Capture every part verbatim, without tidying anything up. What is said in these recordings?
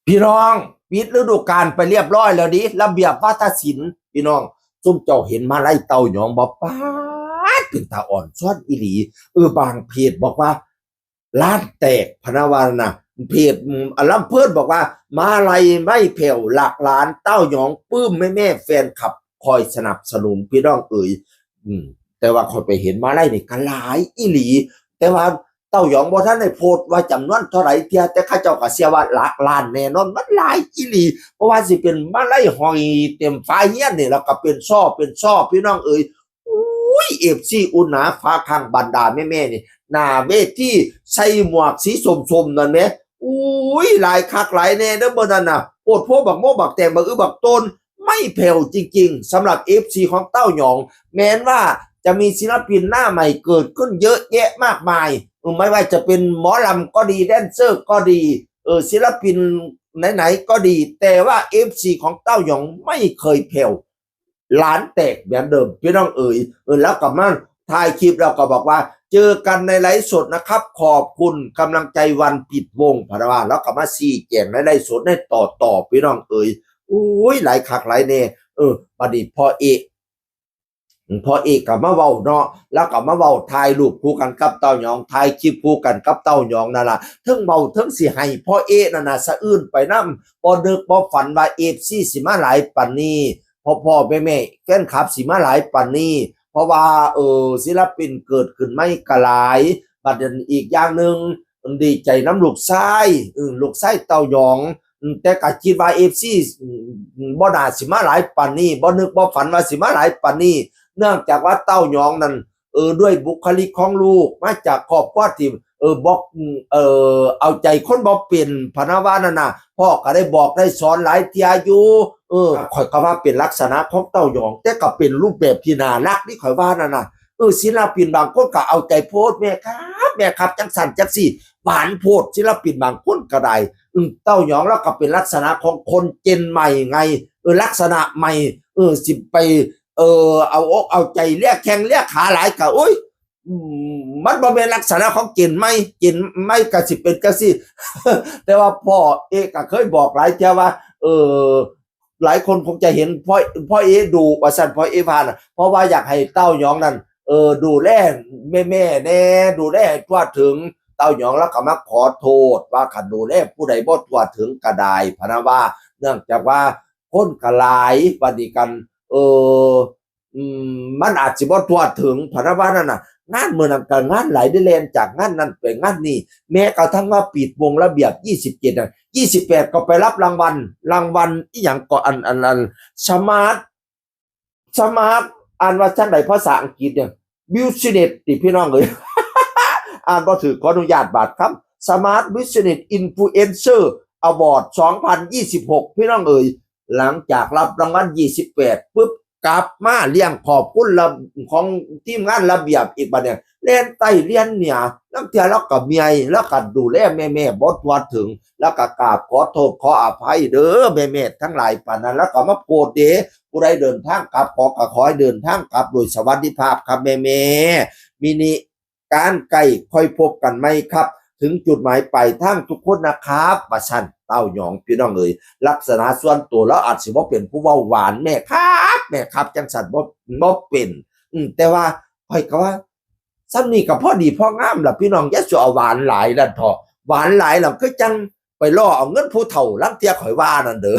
พี่น้อง ปิดฤดูกาลไปเรียบร้อยแล้วดิ ระเบียบวาทศิลป์ พี่น้อง ซุมเจ้าเห็นมาลัยเต้ายองบ่ ป๊าด เป็นตาอ่อนซ้อนอีหลี เออ บางเพจบอกว่า ล้านแตกพะนะว่านะ เพจ อืม อ่ะ ลำเพิ่นบอกว่า มาลัยไม่แผ่ว หลักล้าน เต้ายองปลื้มแม่ๆแฟนคลับคอยสนับสนุน พี่น้องเอ๋ย อืม แต่ว่าข้อยไปเห็นมาลัยนี่ก็หลายอีหลี แต่ว่าเต้ายองบ่ทันได้โพสต์ว่าจำนวนเท่าไหร่เทื่อ แต่เขาเจ้าก็เชื่อว่าหลักล้านแน่นอน มันหลายอีหลี เพราะว่าสิเป็นมาลัยห้อยเต็มฝาเรือนนี่ แล้วก็เป็นซ้อเป็นซ้อ พี่น้องเอ๋ย อุ้ย เอฟซี อุณหนาฝาข้าง บรรดาแม่ๆนี่ หน้าเวทีใส่หมวกสีส้มๆนั่นแหม อุ้ย หลายคักหลายแน่เด้อมื้อนั้นน่ะ โพดโพบักโมบักแตงบักอึบักโตน ไม่แผ่วจริงๆ สำหรับ เอฟซี ของเต้ายอง แม้นว่าจะมีศิลปินหน้าใหม่เกิดขึ้นเยอะแยะมากมาย เออ ไม่ว่าจะเป็นหมอลำก็ดี แดนเซอร์ก็ดี เออ ศิลปินไหนๆก็ดี แต่ว่า เอฟซี ของเต้ายองไม่เคยแผ่ว ล้านแตกเหมือนเดิม พี่น้องเอ๋ย เออ แล้วก็มาถ่ายคลิป แล้วก็บอกว่า เจอกันในไลฟ์สดนะครับ ขอบคุณกำลังใจวันปิดวง พะนะว่า แล้วก็มาชี้แจงในไลฟ์สดในต่อๆ พี่น้องเอ๋ย โอ้ย หลายคักหลายแน่ เออ บัดนี้พ่อเอ๊ะ พ่อเอ๊ะก็มาเว้าเนาะ แล้วก็มาเว้าถ่ายรูปคู่กันกับเต้ายอง ถ่ายคลิปคู่กันกับเต้ายองนั่นล่ะ เทิงเว้าเทิงสิให้พ่อเอ๊ะนั่นน่ะสะอื้นไปนำ บ่นึกบ่ฝันว่า เอฟซี สิมาหลายปานนี้ พ่อๆแม่ๆแฟนคลับสิมาหลายปานนี้ เพราะว่า เออ ศิลปินเกิดขึ้นใหม่ก็หลาย บัดนี้อีกอย่างหนึ่ง ดีใจนำลูกชาย เออ ลูกชายเต้ายอง อืม แต่ก็คิดว่า เอฟซี อืม บ่น่าสิมาหลายปานนี้ บ่นึกบ่ฝันว่าสิมาหลายปานนี้ เนื่องจากว่าเต้ายองนั่น เออ ด้วยบุคลิกของลูก มาจากครอบครัวที่ เออ บ่ เออ เอาใจคนบ่เป็น พะนะว่านั่นน่ะ พ่อก็ได้บอกได้สอนหลายเทื่ออยู่ เออ ข้อยก็ว่าเป็นลักษณะของเต้ายอง แต่ก็เป็นรูปแบบที่น่ารักนี่ ข้อยว่านั่นน่ะ เออ ศิลปินบางคนก็เอาใจโพด แม่ครับ แม่ครับ จังสั่นจังซี่ หวานโพด ศิลปินบางคนก็ได้ อืม เต้ายองแล้วก็เป็นลักษณะของคนเจนใหม่ไง เออ ลักษณะใหม่ เออ สิไป เออ เอาอกเอาใจเลียแข้งเลียขาหลายก็ โอ๊ย อืม มันบ่แม่นลักษณะของเจนใหม่ เจนใหม่ก็สิเป็นจังซี่ แต่ว่าพ่อเอ๊ะก็เคยบอกหลายเทื่อว่า เออ หลายคนคงจะเห็นพ่อ พ่อเอ๊ะดุว่าซั่น พ่อเอ๊ะว่าน่ะ เพราะว่าอยากให้เต้ายองนั่น เออ ดูแลแม่ๆแน่ ดูแลให้ทั่วถึง เต้ายองแล้วก็มาขอโทษว่าคันดูแลผู้ใดบ่ทั่วถึงก็ได้ พะนะว่า เนื่องจากว่าคนก็หลาย บัดนี้กัน เออ อืม มันอาจสิบ่ทั่วถึง พะนะว่านั่นน่ะ งานมื้อนั้นก็งานหลายได้ แล่นจากงานนั้นไปงานนี้ แม้กระทั่งว่าปิดวงระเบียบยี่สิบเจ็ดน่ะ ยี่สิบแปดก็ไปรับรางวัล รางวัลอิหยังก็อัน อัน อัน สมาร์ท สมาร์ท อ่านว่าจั่งใดภาษาอังกฤษเนี่ย บิสเนส ติพี่น้องเอ๋ย อ่านบ่ถืก ขออนุญาตบาดคำ สมาร์ท บิสเนส อินฟลูเอนเซอร์ อวอร์ด สองพันยี่สิบหก พี่น้องเอ๋ย หลังจากรับรางวัลยี่สิบแปดปุ๊บ กลับมาเลี้ยงครอบครัวละ ของทีมงานระเบียบอีกบัดเนี่ย แล่นใต้เลียนเหนือ ลางเทื่อลาวก็เมื่อย ลาวก็ดูแลแม่ๆบ่ทั่วถึง ลาวก็กราบขอโทษขออภัยเด้อแม่ๆทั้งหลายปานนั้น ลาวก็มาโพสต์เด้ ผู้ใดเดินทางกลับ ขอ ก็ขอให้เดินทางกลับโดยสวัสดิภาพครับแม่ๆ มินิ การใกล้ค่อยพบกันใหม่ครับ ถึงจุดหมายปลายทางทุกคนนะครับ ว่าซั่น เต้ายองพี่น้องเอ๋ย ลักษณะส่วนตัวแล้วอาจสิบ่เป็นผู้เว้าหวาน แม่ครับ แม่ครับ จังซั่นบ่ บ่เป็น อืม แต่ว่าข้อยก็ว่า ส่ำนี้ก็พอดีพองามล่ะพี่น้อง อย่าสู่เอาหวานหลายนั่นเถาะ หวานหลายแล้วคือจั่งไปล่อเอาเงินผู้เฒ่า ลางเทื่อข้อยว่านั่นเด้อ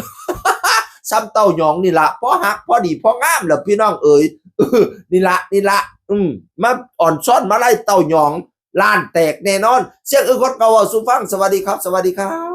ส่ำเต้ายองนี่ล่ะ พอฮักพอดีพองามล่ะพี่น้องเอ๋ย เออ นี่ล่ะ นี่ล่ะ อืม มาอ่อนซ้อนมาลัยเต้ายอง ล้านแตกแน่นอน เสียงอึกคนเก่าเว้าสู่ฟัง สวัสดีครับ สวัสดีครับ